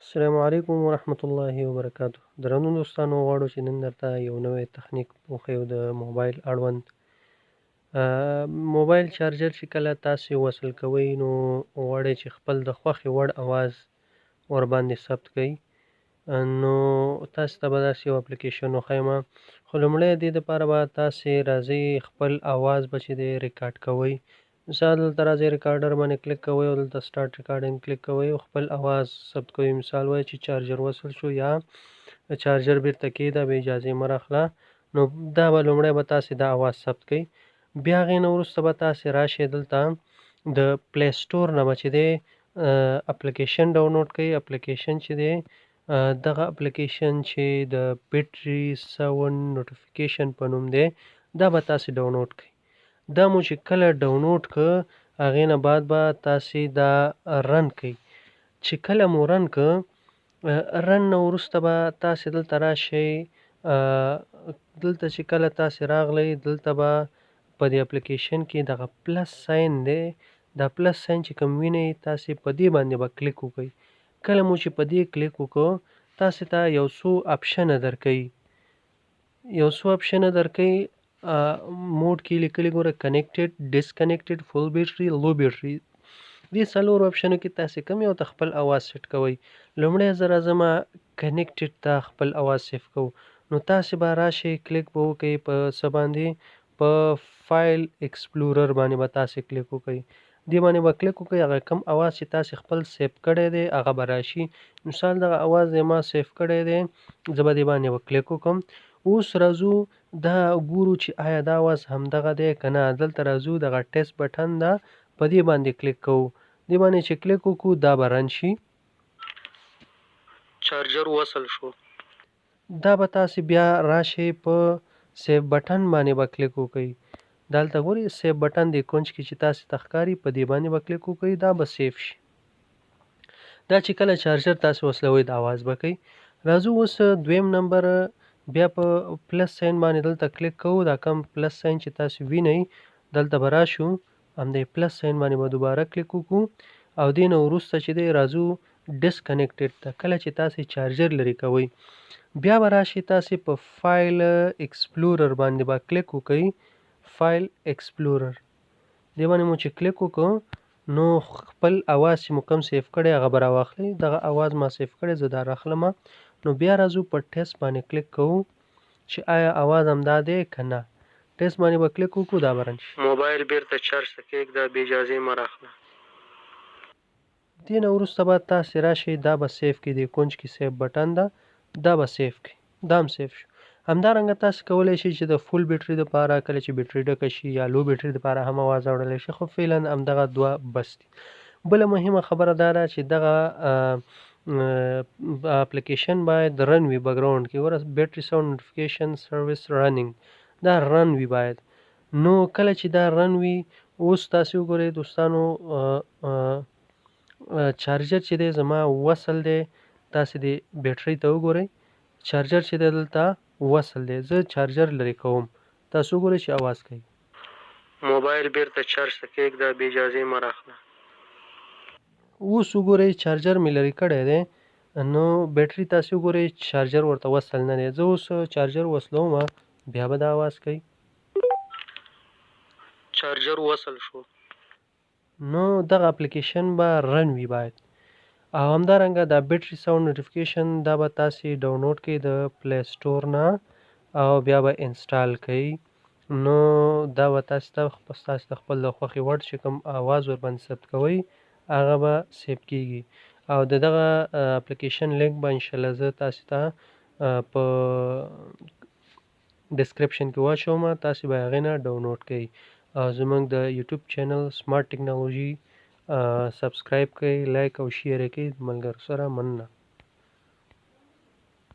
السلام علیکم ورحمت الله وبرکاته. درنو دوستانو، غواړو چې نن درته یو نوی تخنیک وښیو د موبایل اړوند. موبایل چارجر چې کله تاسې وصل کوئ، نو غواړئ چې خپل د خوښې وړ اواز ورباندې ثبت کړئ، نو تاسې ته به داسې یو اپلیکیشن وښیم. خو لومړی دې دپاره به تاسې راځئ، خپل اواز به چې دی ریکارډ کوئ. مثال، دلته راځئ، ریکارډر باندې کلیک کوئ او دلته start recording کلیک کوئ او خپل اواز ثبت کوئ. مثال، وایي چې چارجر وصل شو یا چارجر بیرته کېږده، بې اجازې مه راخله. نو دا به لومړی به تاسې دا اواز ثبت کړئ. بیا هغې نه وروسته به تاسې راشئ، دلته د پلی سټور نه به چې دی اپلیکیشن ډاونلوډ کړئ. اپلیکیشن چې دی، دغه اپلیکیشن چې د بیټري ساونډ نوټیفیکیشن په نوم دی، دا به تاسې ډاونلوډ کړئ. دا مو چې کله ډاونلوډ که، هغې نه بعد به تاسې دا رن کړئ. چې کله مو رن که، رن نه وروسته به تاسې دلته راشئ. دلته چې کله تاسې راغلئ، دلته به په دې اپلیکیشن کې دغه پلس ساین دی. دا پلس ساین چې کوم وینئ تاسې، په دې باندې به کلیک وکړئ. کله مو چې په دې کلیک وکړو، تاسې ته یو څو اپشنه درکوي، یو څو اپشنه درکوي. موډ کې لیکلي ګوره، کنیکټډ، ډیسکنیکټډ، فول بیټري، لو بیټري. دې څلورو اپشنو کې تاسې کوم یو ته خپل اواز سیټ کوئ؟ لومړی زه راځم، کنیکټډ ته خپل اواز سیف کوو. نو تاسې به راشئ، کلیک به وکړئ په څه باندې؟ په فایل ایکسپلورر باندې به تاسې کلیک وکړئ. دې باندې به کلیک وکړئ، هغه کوم اواز چې تاسې خپل سیف کړی دی، هغه به راشي. مثال، دغه اواز دی، ما سیف کړی دی، زه به دې باندې به کلیک وکړم. اوس راځو، دا ګورو چې آیا دا اواز همدغه دی که نه. دلته راځو، دغه ټیسټ بټن ده، په دې باندې کلیک کوو. دې باندې چې کلیک وکړو، دا به رن شي. چارجر وصل شو. دا به تاسې بیا راشئ، په سیف بټن باندې به کلیک وکړئ. دلته ګورئ، سیف بټن دی، کونج کې چې تاسې ته ښکاري، په دې باندې به کلیک وکړئ، دا به سیف شي. دا چې کله چارجر تاسې وصلوئ، دا اواز به کوي. راځو اوس دویم نمبر، بیا په پلس ساین باندې دلته کلیک کوو. دا کوم پلس ساین چې تاسې وینئ، دلته به راشو، همدې پلس ساین باندې به دوباره کلیک وکړو او دې نه وروسته چې دی راځو ډیسکنیکټډ ته. کله چې تاسې چارجر لرې کوئ، بیا به راشئ، تاسې په فایل ایکسپلورر باندې به کلیک وکړئ. فایل ایکسپلورر دې باندې مو چې کلیک وکړو، نو خپل اواز چې مو کوم سیف کړی، هغه به راواخلئ. دغه اواز ما سیف کړی، زه دا راخلم. نو بیا راځو، په ټیسټ باندې کلیک کوو چې آیا اواز همدا دی که نه. ټیسټ باندې به کلیک وکړو، دا به رن شي. موبایل بیرته چارج ته کېږده، بې اجازې مه راخله. دې نه وروسته به تاسې راشئ، دا به سیف کړئ. دې کونج کې سیف بټن ده، دا به سیف کړئ. دا هم سیف شو. همدارنګه تاسې کولی شئ چې د فول بیټري دپاره، کله چې بیټري ډکه شي، یا لو بیټري دپاره هم اواز اورلی شي، خو فعلا همدغه دوه بس دي. بله مهمه خبره دا ده چې دغه اپلیکیشن باید رن وي بکګراونډ کې. ګوره، بیټري ساونډ نوټیفیکیشن سرویس رننګ، دا رن وي باید. نو کله چې دا رن وي، اوس تاسې وګورئ دوستانو، چارجر چې دی زما وصل دی. تاسې دې بیټرۍ ته وګورئ، چارجر چې دی دلته وصل دی. زه چارجر لرې کوم، تاسو وګورئ چې اواز کوي. موبایل بیرته چارج ته کېږده، بې اجازې مه راخله. اوس وګورئ، چارجر مې لرې کړی دی، نو بیټري تاسې وګورئ، چارجر ورته وصل نه دی. زه اوس چارجر وصلوم، بیا به دا اواز کوي. چارجر وصل شو. نو دغه اپلیکیشن به رن وي باید. او همدارنګه دا بیټري ساونډ نوټیفیکیشن، دا به تاسې ډاونلوډ کړئ د پلی سټور نه او بیا به انسټال کړئ. نو دا به تاسې ته ستاسې د خپل د خوښې وړ چې کوم اواز ورباندې ثبت کوئ، هغه به سیف کیږي. او د دغه اپلیکیشن لینک به انشاءالله زه تاسې ته په ډسکرپشن کې واچوم، تاسې به هغې نه ډاونلوډ کړئ. او زموږ د یوټیوب چینل سمارټ ټکنالوژي سبسکرایب کړئ، لایک او شیر یې کړئ ملګرو سره. مننه.